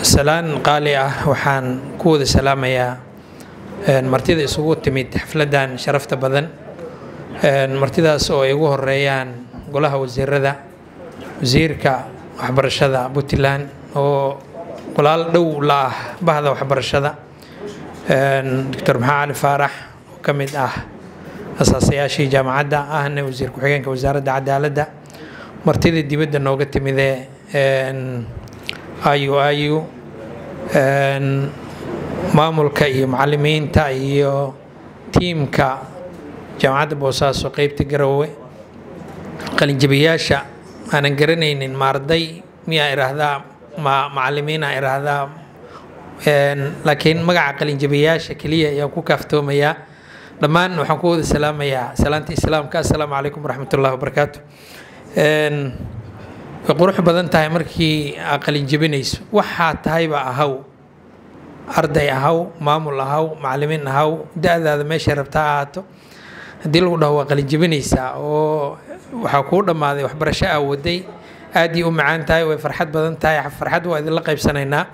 Salaan qaali ah waxaan ku wada salaamayaa martida isugu timid xafladan sharafta badan, martidaas oo ay ugu horeeyaan golaha wasiirada, wasiirka waxbarashada Puntland oo walaal dhow la ah bahda waxbarashada, Doctor Maxamed Cali Faarax oo ka mid ah asaasayaashii jaamacadda ahna wasiir ku-xigeenka wasaaradda cadaaladda, martida dibadda nooga timidee IUIU, maamulka iyo macalimiinta iyo tiimka jaamacadda Boosaaso qeybta Garowe, qalinjabiyaasha aanan garanaynin ma arday miyaa iraahdaa ma macalimiina iraahdaa, laakiin magaca qalinjabiyaasha keliya ayaan ku kaaftoomayaa. Dhammaan waxaan ku wada salaamayaa salaanta islaamka: assalaamu calaykum waraxmatullahi wabarakaatu. Way qurux badan tahay markii aad qalinjabinayso, waxaa tahayba ahaw, arday ahaw, maamul ahaw, macalimiin ahaw, da-daada meeshay rabtaa ahaato, haddii lagu dhaho waa qalinjabinaysaa oo waxaa kuu dhammaaday waxbarasho aa waday, aad ii u macaan tahay, way farxad badan tahay. Farxad waa idinla qaybsanaynaa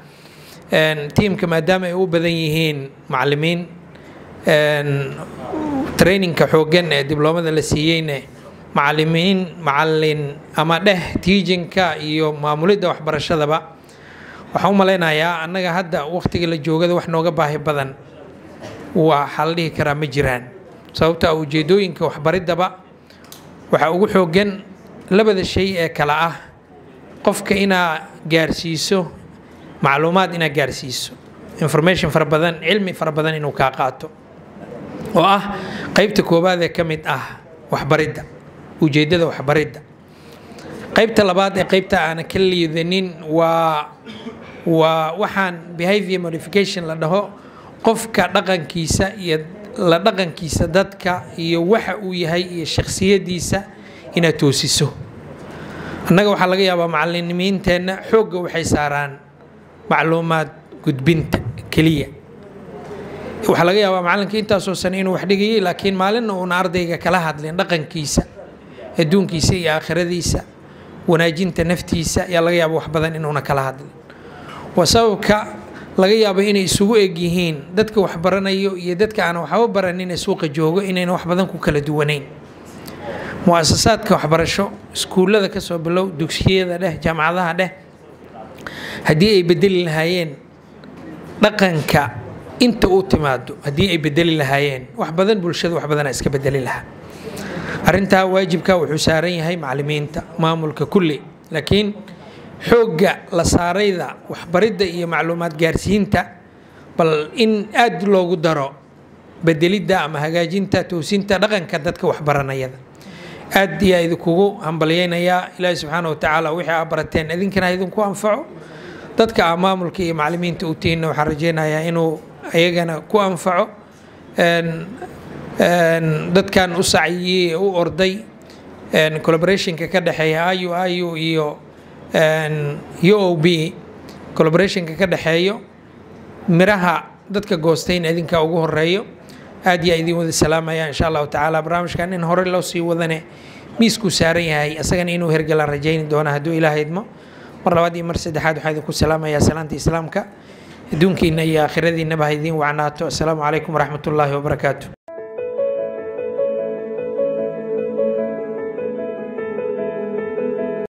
tiimka, maadaama ay u badan yihiin macalimiin, trainingka xooggan ee dibloomada la siiyeyne macalimiin, macalin ama dheh teachingka iyo maamulidda waxbarashadaba. Waxaan u malaynayaa annaga hadda waqtiga la joogada wax nooga baahi badan waxaa la dhihi karaa ma jiraan, sababta ujeedooyinka waxbariddaba waxaa ugu xooggan labada shay ee kale ah: qofka inaa gaarsiiso macluumaad, inaa gaarsiiso information fara badan, cilmi fara badan inuu kaa qaato, oo ah qeybta koowaad ee ka mid ah waxbaridda, ujeeddada waxbaridda. Qaybta labaad ee qaybta aanan ka liidanin waa waxaan behavior modification la dhaho, qofka dhaqankiisa iyo la dhaqankiisa dadka iyo waxa uu yahay iyo shakhsiyadiisa inaad toosiso. Annaga waxaa laga yaabaa macalimiinteenna xoogga waxay saaraan macluumaad gudbinta keliya. Waxaa laga yaabaa macalinka intaasoo sane inuu wax dhigayay, laakiin maalinna uuna ardayga kala hadlin dhaqankiisa, adduunkiisa iyo aakhiradiisa, wanaajinta naftiisa ayaa laga yaaba wax badan inuuna kala hadlin. Waa sababka laga yaabo inay isugu eg yihiin dadka wax baranayo iyo dadka aan waxba baranin ee suuqa joogo, inayna wax badan ku kala duwanayn. Muasasaadka waxbarasho, iskuullada kasoo bilow, dugsiyada dheh, jaamacadaha dheh, haddii ay bedeli lahaayeen dhaqanka inta u timaado, haddii ay bedeli lahaayeen wax badan, bulshada wax badanaa iska bedeli lahaa. Arrintaa waajibka wuxuu saaran yahay macalimiinta, maamulka kulli, laakiin xoogga la saarayda waxbaridda iyo macluumaad gaarsiinta, bal in aad loogu daro bedelidda ama hagaajinta, toosinta dhaqanka dadka waxbaranayada. Aad iyaa idinkugu hambalyaynayaa. Ilaahi subxaana wa tacaala wixii aa barateen idinkana idinku anfaco, dadka aa maamulka iyo macalimiinta u tihiinna waxaan rajaynayaa inuu ayagana ku anfaco. Dadkan u saciyey ee u orday collaborationka ka dhexeeya IUIU iyo UOB, collaborationka ka dhexeeyo, miraha dadka goostayna idinkaa ugu horeeyo. Aad yaa idin wada salaamaya. Insha Allahu tacaala barnaamijkan in hore loo sii wadane miiskuu saaran yahay, isagana inuu hergalaan rajayni doona hadduu Ilaah idmo. Mar labaad iyo mar saddexaad waxaa idinku salaamayaa salaanta islaamka: adduunkiina iyo aakhiradiinaba ha idiin wacnaato. Assalaamu calaykum waraxmatullaahi wabarakaatu.